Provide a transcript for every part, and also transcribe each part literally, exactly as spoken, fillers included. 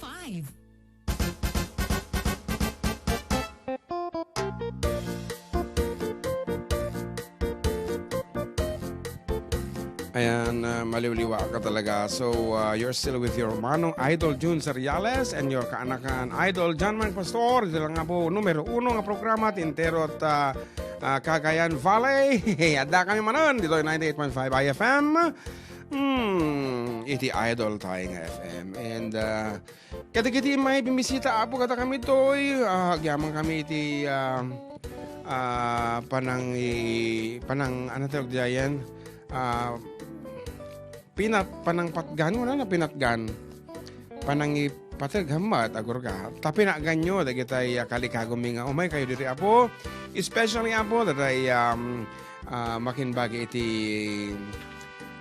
five. Ayan, ah, maliwliwa ka talaga. So, ah, you're still with your Manong Idol Jun Seriales and your kaanakan Idol John Mark Pastor. Ito lang nga po, numero uno nga programa, ti entero ti, ah, ah, Cagayan Valley. Adda kami manen, ditoy ninety-eight point five I F M. Hmm, iti Idol tayo nga F M. And, ah, kadagiti may bimisita, Apo, kadakami toy, ah, agyaman kami iti, ah, ah, panang i-, panang, ano tawag diyan? Ah, pinat-, panang patgan, wala na pinatgan. Panang ipateg, hammat, agurga. Ta pinatganyo, dagitay, ah, kalikagomi nga umay kayo diri, Apo. Especially, Apo, datay, um, ah, makinbagi iti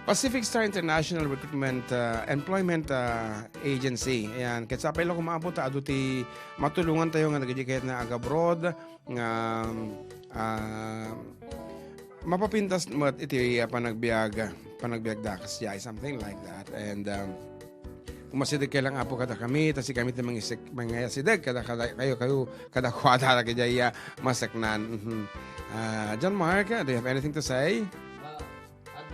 Pacific Star International Recruitment, ah, Employment, ah, Agency. Ayan, ket sapay la koma, Apo, ta adu ti matulongan tayo nga dagiti kayat nga agabroad, nga, ah, mapapintas met iti, ah, panagbiag, panagbiagda, kasdiay, something like that. And, um, umasideg kay lang, Apo, kadakami, ta sikami ti mangisik-, mangayasideg kada, kada, kayo, kayo, kadakuada, dagiti, ah, maseknan. Mhm. Ah, John Mark, do you have anything to say?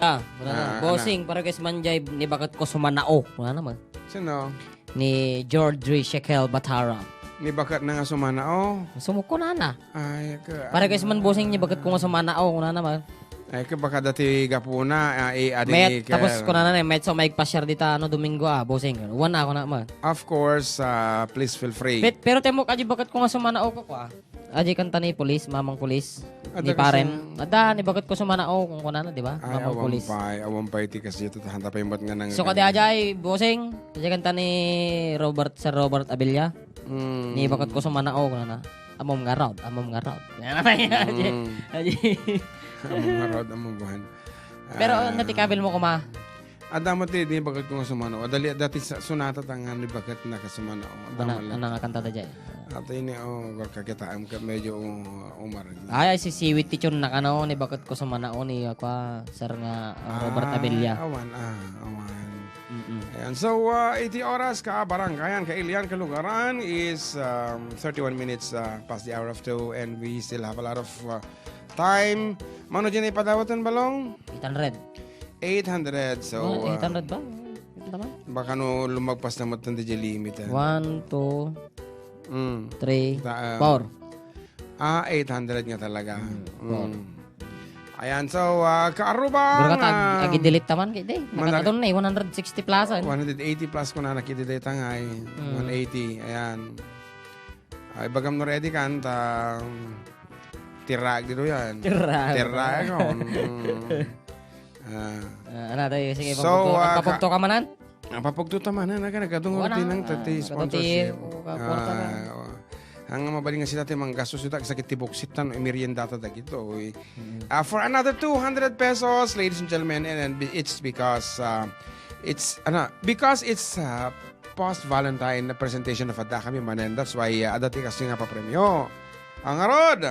Adda, kunana, Ah, bossing, ano? Pareho kay man jay nibaketko sumanao. Kunana man. Sino? Ni George Shekel Batara. Nibaketna nga sumanao? Sumukko nana. Ay, ka-, Pareho kay man bossing nibaketko nga sumanao. Kunana man. Ay, ka baka dati gapuna, ah, eh, adi Met, ka- tapos kunana na, met, so, maigpasiar dita, ano, Domingo, ah, bossing. Wan ako na man. Of course, ah, please feel free. Pet-, pero temo, adi baketko nga sumanao ko, ah. Adi kanta ni Pulis, Mamang Pulis, Adda ni Parem. Kasi Adda, nibaketko sumanao, kung kunana, di ba? Ay, Mamang awan Pulis. Pay, awan pay ti kasi ito, tahanta pay mat nga nang So, kadi ajay, bossing, adi kanta ni Robert, Sir Robert Abella. Mm. Nibaketko sumanao, kunana. Amom nga road, amom nga road. Yan na pay, adi, Mm. adi. Amom nga road, amom buhan. Pero, Ah. natikabil mo, kuma? Adda met ti, nibaketko nga sumanao. Adda li-, dati sa, sunata ta nga nibaketna nga sumanao. Adda Ana, met la. Ana nga kanta da jay? Ato ini, oh, kakitaem ka, medyo, uh, umarag na. Ay, ay, sisiwit ti tune na kano, nibaketko sumanao ni, ah, kwa, sir nga, ah, Robert Ah, Abella. Awan, ah, awan. Mm-mm. Ayan. So, uh, iti oras, kabarangayan, kailian, kalugaran is, um, thirty-one minutes, uh, past the hour of two, and we still have a lot of, uh, time. Mano dyan ipadawatan, Balong? Eight hundred. Eight hundred. So, Oh, uh, eight hundred ba? Ito naman. Baka no lumagpas na mo itong D J limit, ah. One, two, Mm. three, Ta-, ah, four. Ah, eight hundred nga talaga. Mm, four. Mm. Ayan, so, ah, kaarubang, Siguro ka ta-, um, agi-delete taman, kay, di. Manar- Nakatadon na eh, one hundred sixty plus, eh. One hundred eighty plus ko na nakita dayta nga, eh. Mm. One eighty, ayan. Ay, bagam no ready kan, ta, tirag dito yan. Tirag. Tirag, oh, mm. Ah. Ah, ano tayo? Sige, So, papugto, ah, papugto ka- ka manan? Ah, papugto ta manan, aga, nagkadungog Wala, din ng ah, tati nagkadati, sponsorship. o, ka-, kwarta na. Ah, oh. Ang mabaling nga sila ti manggastos ita, sakit ti buksit tan, imerienda ta dagito, eh. Mm. Ah, for another two hundred pesos, ladies and gentlemen, and, and be-, it's because, ah, it's, ano, because it's, ah, post Valentine na presentation of adda kami manen. That's why, ah, adda ti kasi nga papremyo. Ang arod,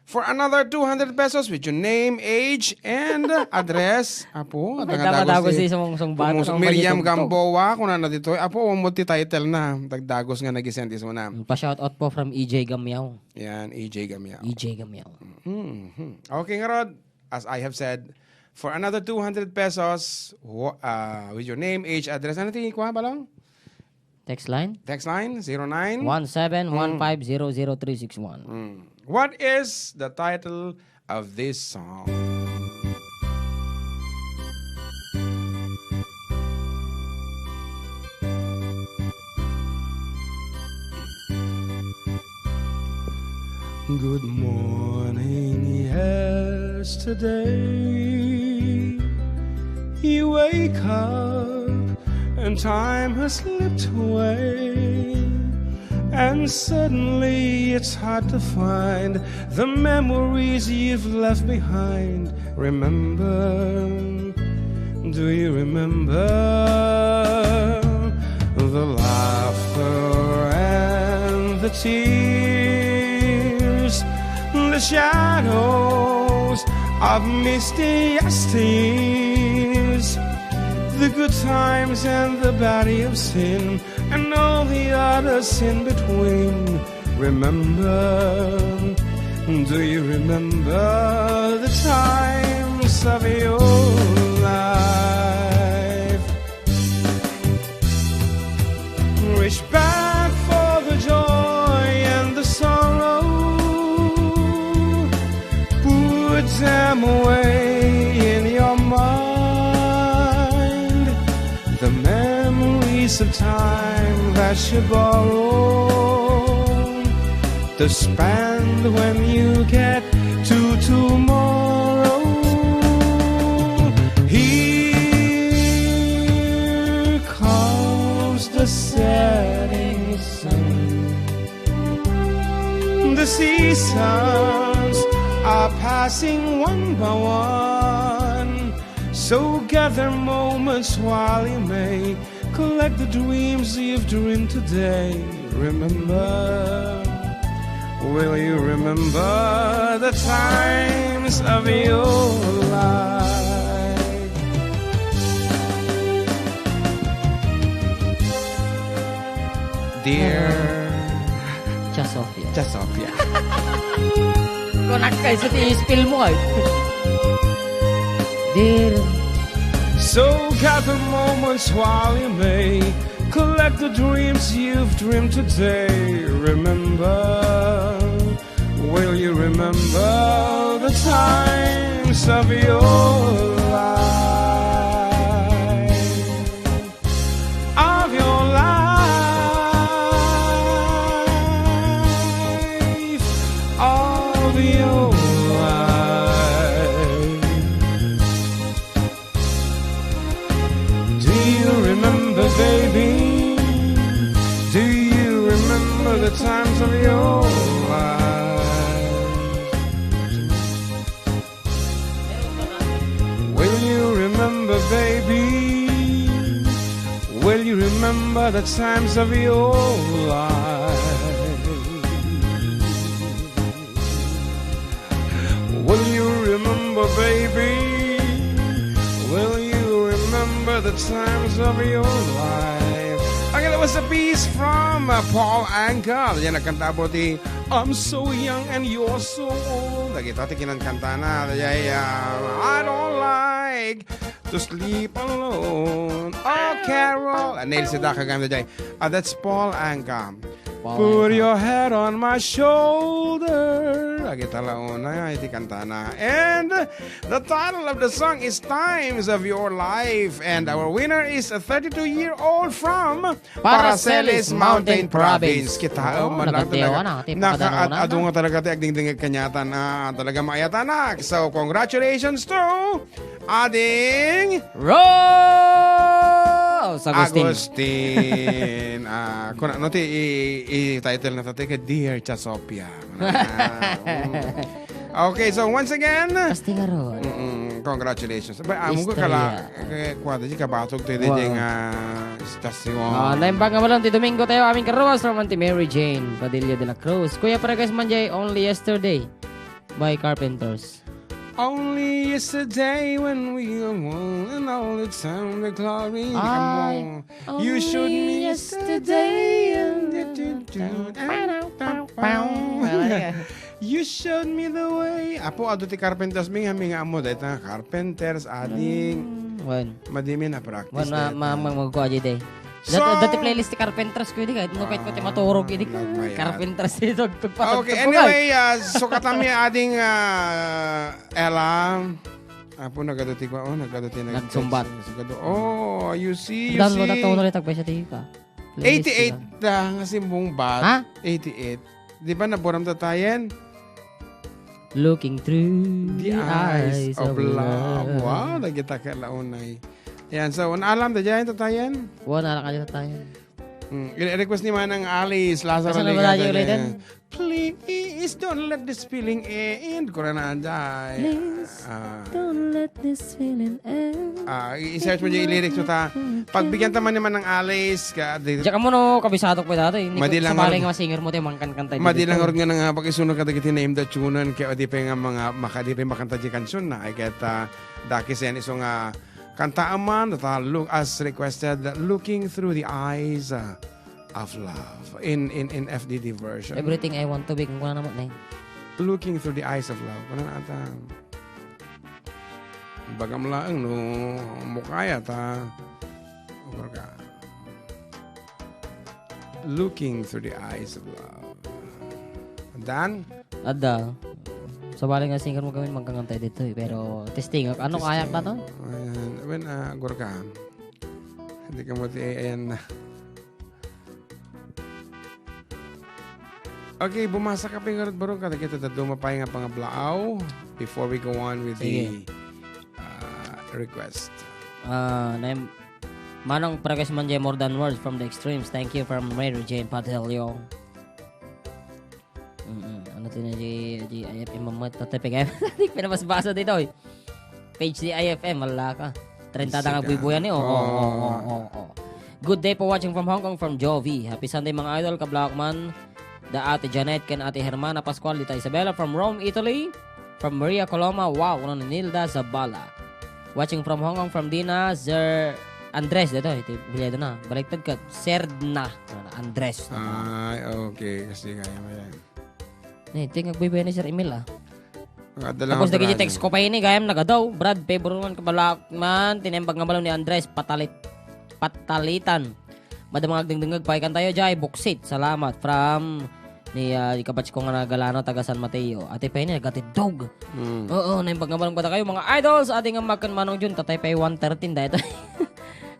for another two hundred pesos with your name, age, and address. Apo, Ay, tanga dama dagos dagos ti si Song, Song Bat-, kumung-, Song Miriam Bajitong to. Gamboa, kuna na ditoy. Apo, umot ti title na. Dagdagos nga nag-send iso na. Mm, pa-shoutout po from E J Gamyaw. Yan, E J Gamyaw. E J Gamyaw. Mhm. Okay, nga rod, as I have said, for another two hundred pesos, wa-, ah, with your name, age, address. Ano tingin ko, ha, Balong? Text line? Text line, zero nine. One seven one five zero zero three six one. Mm. What is the title of this song? Good morning, yesterday. You wake up and time has slipped away. And suddenly it's hard to find the memories you've left behind. Remember, do you remember the laughter and the tears, the shadows of misty yesteryears? The good times and the bad you've seen, and all the others in between. Remember, do you remember the times of your life? Reach back for the joy and the sorrow. Put them away in your mind. The memories of time that you borrow to spend when you get to tomorrow. Here comes the setting sun. The seasons are passing one by one. So gather moments while you may. Collect the dreams you've dreamed today. Remember, will you remember the times of your life? Dear Tia Sofia. Tia Sofia. Kunak kay sa ti spell mo ay. Dear. So gather moments while you may. Collect the dreams you've dreamed today. Remember, will you remember the times of your life? Of your life, of your life. Do you remember, baby? Do you remember the times of your life? Will you remember, baby? Will you remember the times of your life? Will you remember, baby? Will you remember the times of your life? Okay, that was a piece from, uh, Paul Anka. Yan, nagkanta po ti I'm So Young and You're So Old. Dagita ti kinankantana. Dayay, uh, I don't like to sleep alone. Oh, Carol. Ah, nail si Daka Ganda jay. Ah, that's Paul Anka. Paul Put Anka. Your head on my shoulder. Dagita la unay iti kantana. And the title of the song is Times of Your Life. And our winner is a thirty-two-year-old from Paracelis Mountain Province. Kita, oh, nagatiawan, ah, ti nakaad-adu nga talaga ti agdingdingeg kaniatan, ah, talaga maayatanak. So, congratulations to Ading Rose Agustin. Agustin. Ah, kuna, no, ti, i-, i-title na tati ka Dear Chasopia. Ah, mm. Okay, so once again, Asti nga ron. Mm-mm, congratulations. Ba, amo ko kala, Istorya. Kaya kuwada di kabatog tayo di nga istasyon. Ah, naimbag nga malam ti Domingo tayo, amin karuas, from Auntie Mary Jane Padilla de la Cruz. Kuya, para guys, man jay Only Yesterday by Carpenters. Only yesterday when we were one and all the time the glory. Ay. Come on. You showed me yesterday and the You showed me the way. Apo, adu ti Carpenters, mi nga, mi nga ammo, dayta nga Carpenters, ading. Mm, wen. Madimi na practice. Wen, ma-, dayta. Ma-, ma-, magkuha di day. So, dati, dati playlist ti Carpenters ko, di ka? No, kahit ko ti maturog, di ka? Ah, nagmayat. Carpenters, di tugtog pa, okay, tugtog ko, anyway, ah, so katami ading, ah, Ella. Apo, nagadu ti kwa, oh, nagadu ti nag-, nagsumbat. Nagadu. Oh, you see, you see. Download ako, ulit, tagpay sa tika. Playlist eighty-eight na. Da nga simbungbat. Ha? Eighty-eight. Di ba naburam tatayen? Looking through the eyes of love. Wow, dagita ka launay. Yan, so, un-alam da dyan, tatayen? Wan, alam ka dyan, tatayen. Hmm, i-request ni Manang Alice Lazaro. Asa na ba Ligaya tayo ulit, dyan. Please don't let this feeling end. Kurang na, anday. Please, ah, don't let this feeling end. Ah, i-search mo dyan yung lyrics mo ta. Pagbigyan ta man naman ng Alice, ka, di, diyan ka muna, kabisado ko dati. Hindi ko sabali nga singer mo, tayo mangkankanta. Madi lang nga nga pag-isunod ka dagiti naim da tunan, kaya di pa nga mga, maka-, di pa makanta di kansun na. Ay, kaya ta, daki siya iso nga Kantaam man, ta look, as requested, Looking Through the Eyes, uh, of Love in, in, in F D D version. Everything I Want to Be, kung kuna na mo na eh. Looking Through the Eyes of Love. Kuna na ata. Bagam laeng no, mukaya ta. Kumbaga, Looking Through the Eyes of Love. Dan? Adda. Sabali nga singer mo kami, magkangantay dito eh. Pero testing, ano kaya ka to? Ayan. When, ah, agor ka. Hindi ka mo ti-, ayan na. Okay, bumasa ka pa nga barong ka. Kita daduma pa nga pangablaaw before we go on with the, Sige. uh, request. Ah, nem-, Manong Pregas Manje, More Than Words from the Extremes. Thank you from Mary Jane Padelio. Mm-mm. Ano to na di, di I F M mamat? Tatay pegay. Di pinabasbasa dito eh. Page di I F M, wala ka. Trenta da nga Sige. buybuyan eh. Oo, oo, Oo. oo, oo, oo. Good day po, watching from Hong Kong from Jovi. Happy Sunday, mga idol. Kablak man da Ate Janet ken Ate Hermana Pascual dita Isabela from Rome, Italy. From Maria Coloma, wow, kuno ni Nilda Zabala. Watching from Hong Kong from Dina, Sir Andres, dito, iti bilyedo na. Baliktad ka, Serdna. Andres. Ay, okay. Kasi kaya mo yan. Ni, ting agbibigay ni Sir Emil, ah. Ang adala Tapos nga naging brand. text ko pa ini, gayam nagadaw. Brad, favor man kabalak man, tinembag nga balon ni Andres, patalit, patalitan. Madam nga agdengdengag, pakikan tayo, jay, buksit. Salamat. From ni, ah, di kabatch ko nga nagalano, taga San Mateo. Ate Penny, nagatiddog. Mm. Oo, naimbag nga balon pa kayo, mga idols. Ate nga makan Manong Jun, tatay pa one thirteen, dahil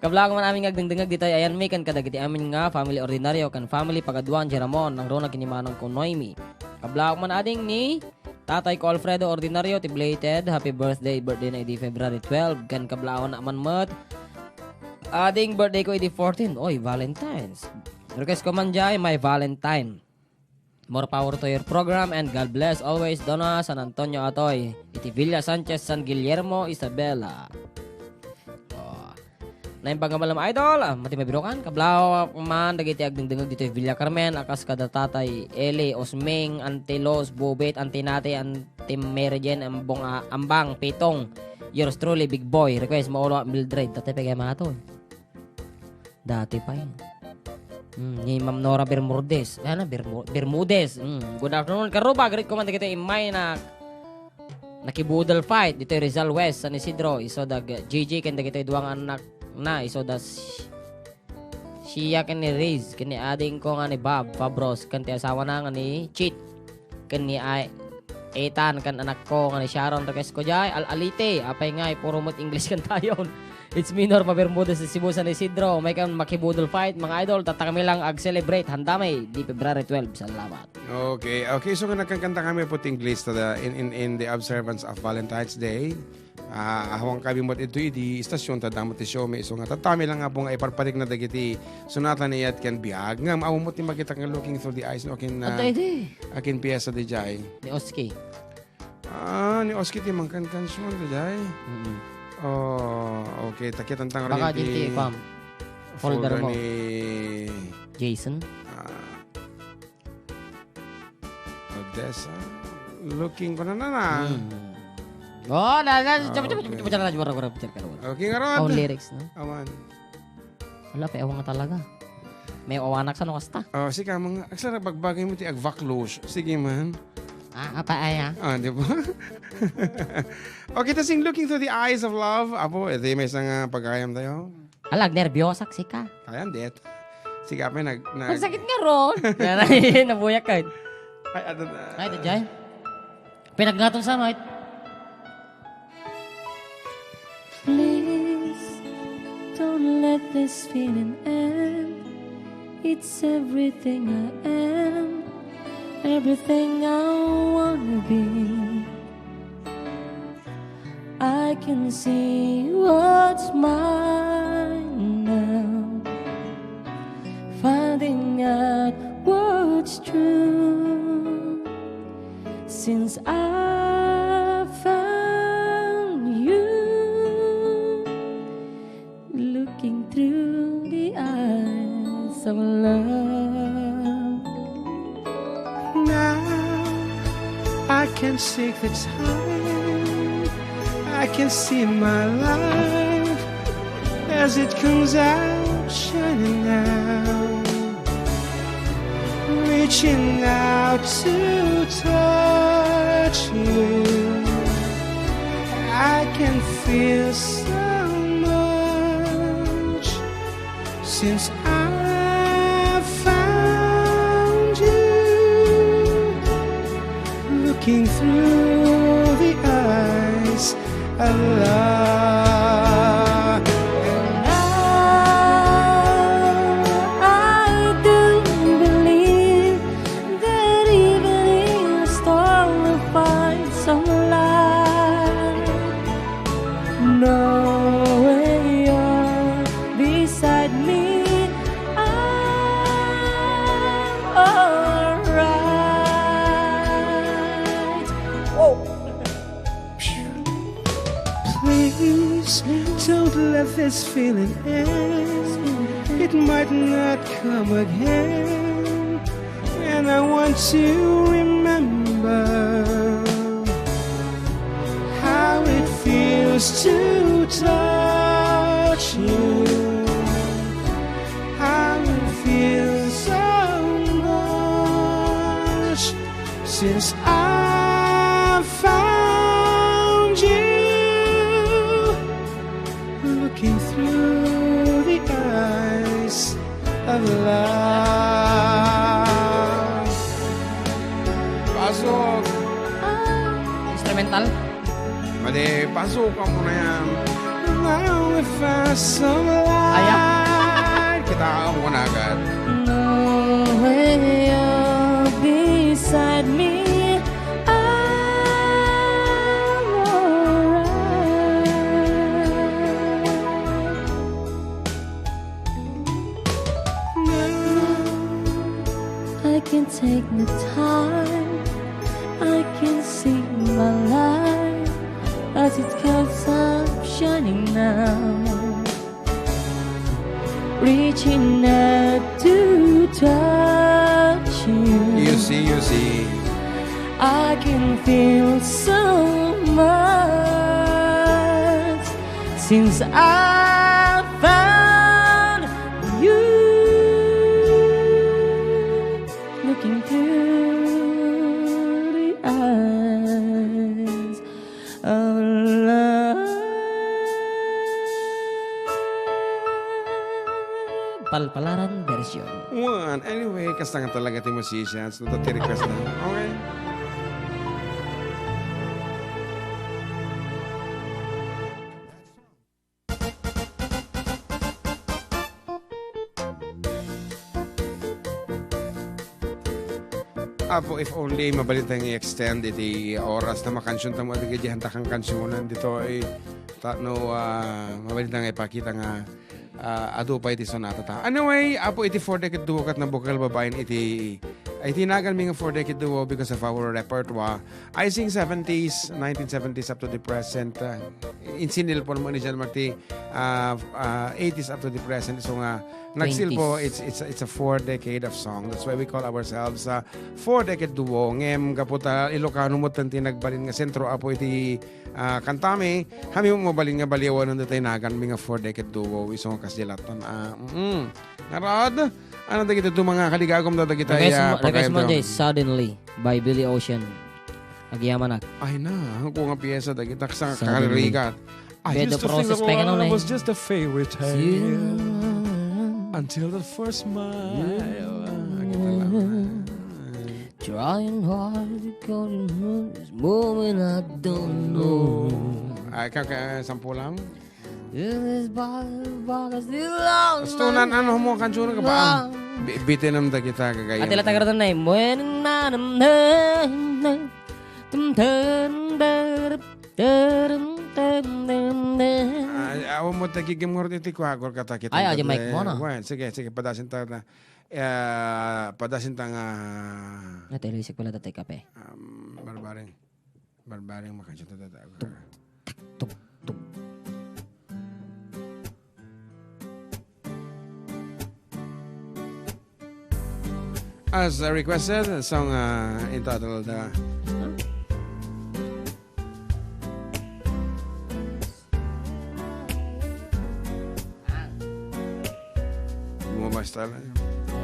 Kablaak man amin nga agdengdengag ditoy ayan mi ken kadagiti amin nga family ordinaryo ken family pagaduan, Jeramon, nangruna ken ni Manong ko Noemi. Kablaak man ading ni tatay ko Alfredo Ordinario ti belated happy birthday, birthday na idi February twelve, ken kablaak man met ading birthday ko idi fourteen. Oy, Valentine's. Request ko man jay, My Valentine. More power to your program and God bless always, Donna San Antonio Atoy. Iti Villa Sanchez, San Guillermo, Isabela. Oh. Naimbag nga malam, idol. Ah, mati mabirokan. Kablaw man dagiti agdengdengag ditoy Villa Carmen, a kas kada tatay Eli, Osming, Auntie Los, Bubit, Auntie Nati, Auntie Mary Jane, Ambong, ah, Ambang, Pitong. Yours truly, Big Boy. Request, maulo, Mildred. Tatay, pegay mga to, eh. Dati pa yun. Mm, ni Ma'am Nora Bermudez. Ano, Bermu-, Bermudez. Mm, good afternoon, Karuba. Greet ko man dagiti immay na nakibudol fight dito Rizal West, San Isidro. Iso da G G ken dagiti duwa nga anak na. Iso da s-, siya ken ni Riz, ken ni ading ko nga ni Bob Fabros, ken ti asawa na nga ni Chit. Ken ni ay, Ethan, ken anak ko nga ni Sharon, request ko jay, al-alite, apay nga, puro met English kan tayon. It's me, Norma Bermudez, sa Cebu, San Isidro. May kan makibudol fight, mga idol, tatta kami lang ag-celebrate. Handa may, di February twelve. Salamat. Okay, okay. So, nga nagkankanta kami po ti English tada in, in, in the observance of Valentine's Day. Ah, awan kami met ito idi istasyon, tada met ti show, may iso nga tattami lang nga po nga iparparik na dagiti sunatan ni Yat ken Biag. Ngam, awan met ti makita nga Looking Through the Eyes, no? Akin, ah, Adda idi. Akin piyesa di jay. Ni Oski. Ah, ni Oski ti mangkankansion di jay. Mm-mm. Oh, okay. Takitan tang Baka rin din ti ti pam. Folder folder mo. Ni Jason? Ah, Odessa. Looking ko na na na. Hmm. Oh, na, na, Ah, jam, jam, jam, okay. Jam, jam, jam, jam, jam, jam, jam, jam. Okay, nga rod. Oh, lyrics, no? Awan. Wala, pe, awan nga talaga. May awanak sa nung kasta. Oh, sige, mga, aksara, bagbagay mo ti agvaklos. Sige man. Ah, apa, ay, ah? Ah, di ba? Okay, ta sing Looking Through the Eyes of Love. Apo, ito yung may isang, ah, pagkayam tayo. Alag, nervyosak sika. Kaya, hindi. Sige, apa, nag-, nag- Ang sakit nga ron. Yan, ay, nabuyak ka. Ay, ano na? Ay, ito, Jai. Pinagnaton sa mic. Please, don't let this feeling end. It's everything I am, everything I wanna be. I can see what's mine now, finding out what's true. Since I found you, looking through the eyes of love. Now I can see the time. I can see my life As it comes out shining now, reaching out to touch you. I can feel so much since I found you. Looking through the eyes of love. And now I do believe that even in a storm we'll find some light. Knowing you're beside me, I'm alright. Please don't let this feeling end. It might not come again. And I want to remember how it feels to touch you. How it feels so much since I found you. Looking through the eyes of love. Pasok. Instrumental? Mali, pasukan mo na yan. Now if I saw light. Ayan. Kita mo na agad. Knowing you're beside me, I'm alright. Now I can take the time. I can see my life as it comes up shining now. Reaching out to touch you. You see, you see. I can feel so much since I found you. Looking through the eyes of love. Palpalaran version. One. Anyway, kasta nga talaga ti musicians. No, ti request na. Okay. Apo, if only mabalin tayo nga i-extend iti oras ta makansion ta mo, iti dihan ta kankansionan ditoy. Ta, no, ah, mabalin tayo nga ipakita nga, ah, adu pay iti sonata ta. Anyway, Apo, iti Four Decade Duo ket nabukel babaen iti, iti naganmi nga Four Decade Duo because of our repertoire. I sing seventies, nineteen seventies up to the present. Uh, insinil po naman ni John Marti, uh, uh, eighties up to the present. So nga, nagsilpo, it's, it's, it's a four decade of song. That's why we call ourselves a four decade duo. Ngem, gapu ta Ilocano mo ti nagbalin nga sentro, Apo, iti, uh, kantami, kami mo mabalin nga baliwan ng detay nagan mi nga four decade duo. Iso nga kas di laton. Uh, mm, Ngarad, ano dagiti adu nga kaligagom da dagiti, request ah, mo, request mo, pagayam-, Jay, Suddenly by Billy Ocean. Agyamanak. Ay na, ang ko nga piyesa dagiti sa Suddenly. Karirigat. I Pedro used to think Process that pa, love ano, eh, was just a fairy tale. Yeah. Until the first smile. Yeah. Ah, kita lang. Trying hard to go to this moment I don't know. Ay, kaka-, sampu lang. It is by, by, still on. Gusto na, ano mo, kansunan ka ba? Ah. Bi-, bitin ang dagita, kagaya. Ati la tagaratan na, eh. When na, na, na, na. Tum, tum, tum, tum, tum, tum, tum, tum. Ah, awan mo, tagigim ngor iti kuha, agor ka ta kita. Ay, aja mic mo, no? Wen, sige, sige, padasin ta na. Eh, padasin ta nga. Ate, lisik pala tatay kape. Um, barbaring. Barbaring makasita ta. Tuk, tuk, tuk. As, uh, requested, a song, uh, entitled, uh, Basta lang.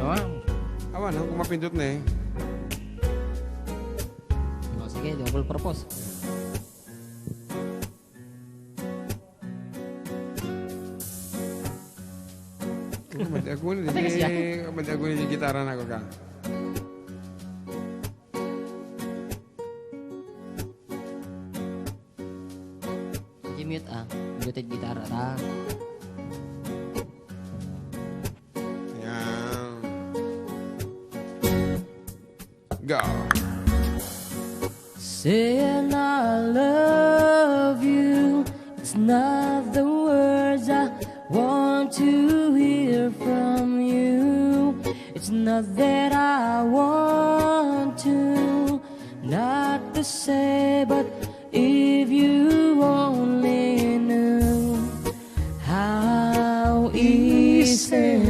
Awan. Awan, kung mapindot na eh. O, sige, double purpose. Madi-ago na, Patay kasi ako. Madi-ago na yung gitara na ako ka. Sige, mute, ah. Muted gitara, ah. Yan. Go. Saying I love you, it's not the words I want to hear from you. It's not that I want to, not to say, but if you only knew how easy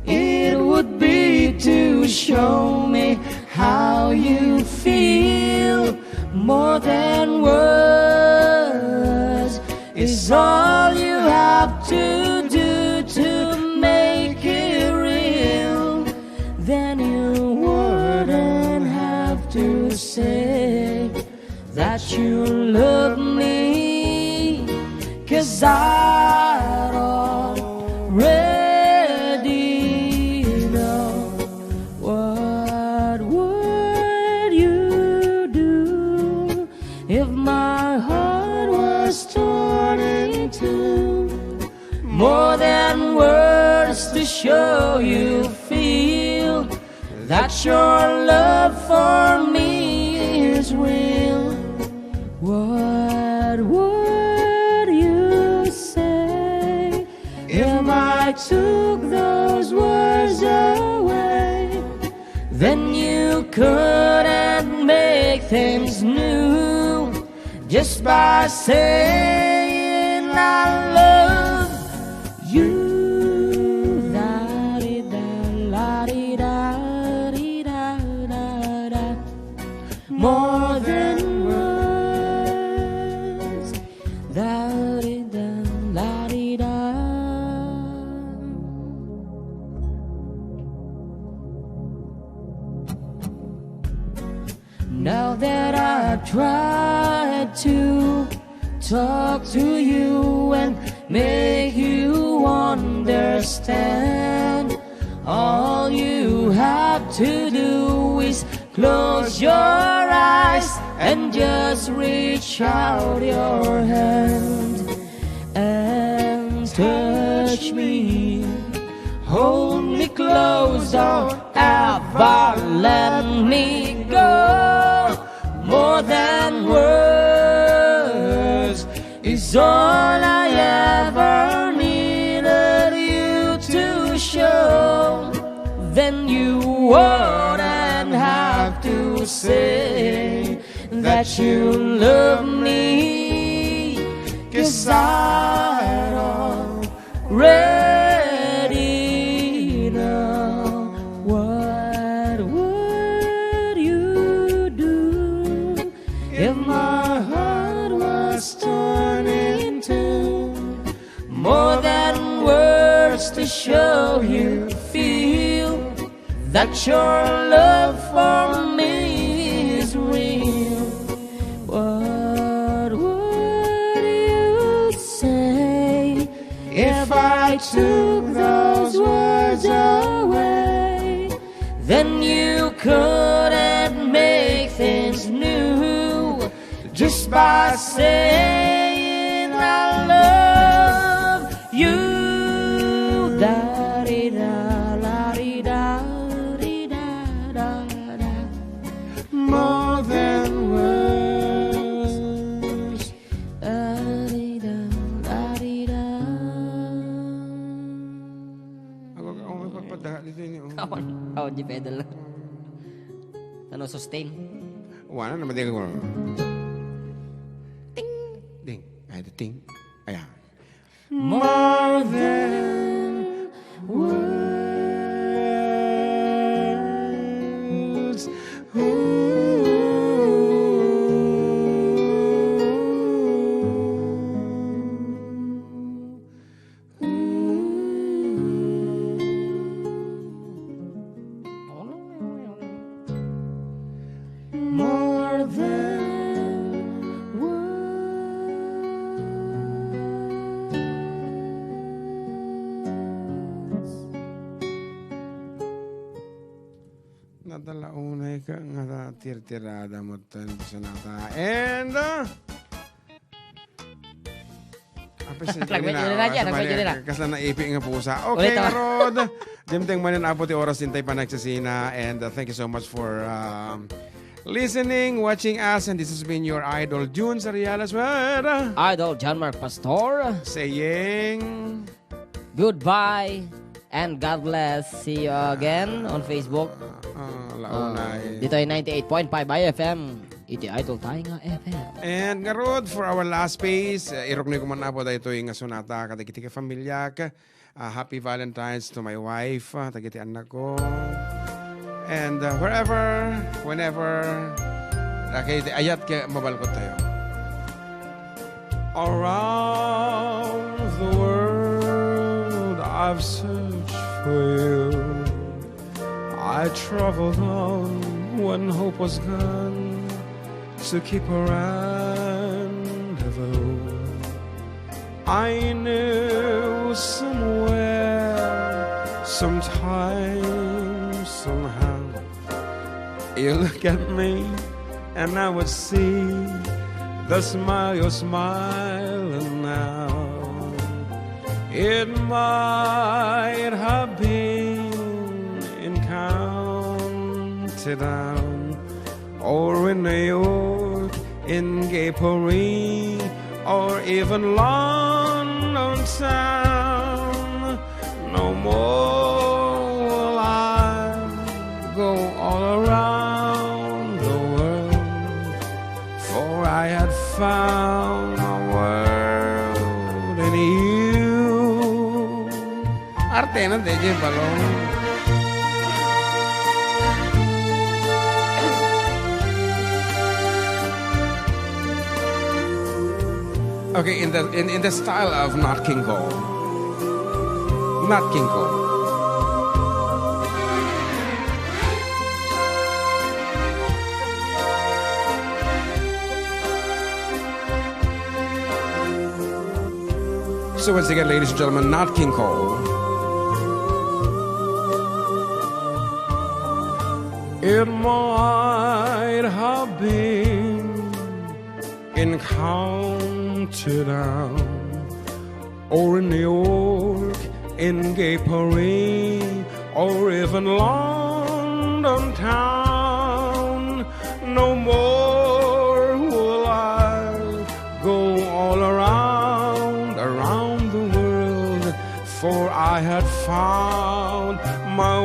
it would be to show me how you feel. More than words is all you have to do to make it real. Then you wouldn't have to say that you love me, 'cause I already know. What would you do if my heart was torn in two? More than words to show you feel that your love for me is real. What would you say if I took those words away? Then you couldn't make things new just by saying I love you. Da-di-da, la-di-da, di-da, da-da. More than words. Da-di-da, la-di-da. Now that I've tried to talk to you and make you understand, all you have to do is close your eyes and just reach out your hand and touch me. Hold me close, don't ever let me go. More than words is all I ever needed you to show. Then you wouldn't have to say that you love me, 'cause I already know. What would you do if my heart was torn in two? More than words to show you feel that your love for me is real. What would you say if I took those words away? Then you couldn't make things new just by saying I love you. Da-di-da, la-di-da, di-da-da-da. More than words. Da-di-da, da-di-da. Ako, ako may pagpadaha dito ini, oh. Awan. Oh, di pedal. Ano, sustain? Wala naman din ako. Ting! Ding. Ay, ting. Ayan. More than words. Ooh. Dala unay ka nga tirtirada mo tan sonata. And, uh, apa siya? Nagmay na, na, ah, nagmay na. Kasla naipi nga pusa. Okay, ulit, ah. Ngarud. Dimteng manen, Apo, ti oras, intay panagsisina. And, uh, thank you so much for, um, listening, watching us. And this has been your idol, Jun Sarialas, with, uh, Idol John Mark Pastor. Saying, goodbye and God bless. See you again on Facebook. Ah, ah, launay. Ah, ditoy ninety-eight point five I F M. Iti Idol tayo nga F M. And ngarud, for our last piece, uh, iruknoy ko man, Apo, daytoy nga sonata kadagiti kafamiliak. Uh, happy Valentine's to my wife, uh, dagiti annak ko. And, uh, wherever, whenever, uh, kay ayat kay mabalkot tayo. Around the world I've searched for you. I traveled on when hope was gone to keep a rendezvous. I knew somewhere, sometime, somehow, you look at me and I would see the smile you're smiling now. It might have been in County Down or in New York, in Gay Paris, or even London town. No more will I go all around the world, for I had found a world in you. Arte na, D J Balong. Okay, in the, in, in the style of Nat King Cole. Nat King Cole. So once again, ladies and gentlemen, Nat King Cole. It might have been in County Down, or in New York, in Gay Paris, or even London town. No more will I go all around, around the world, for I had found my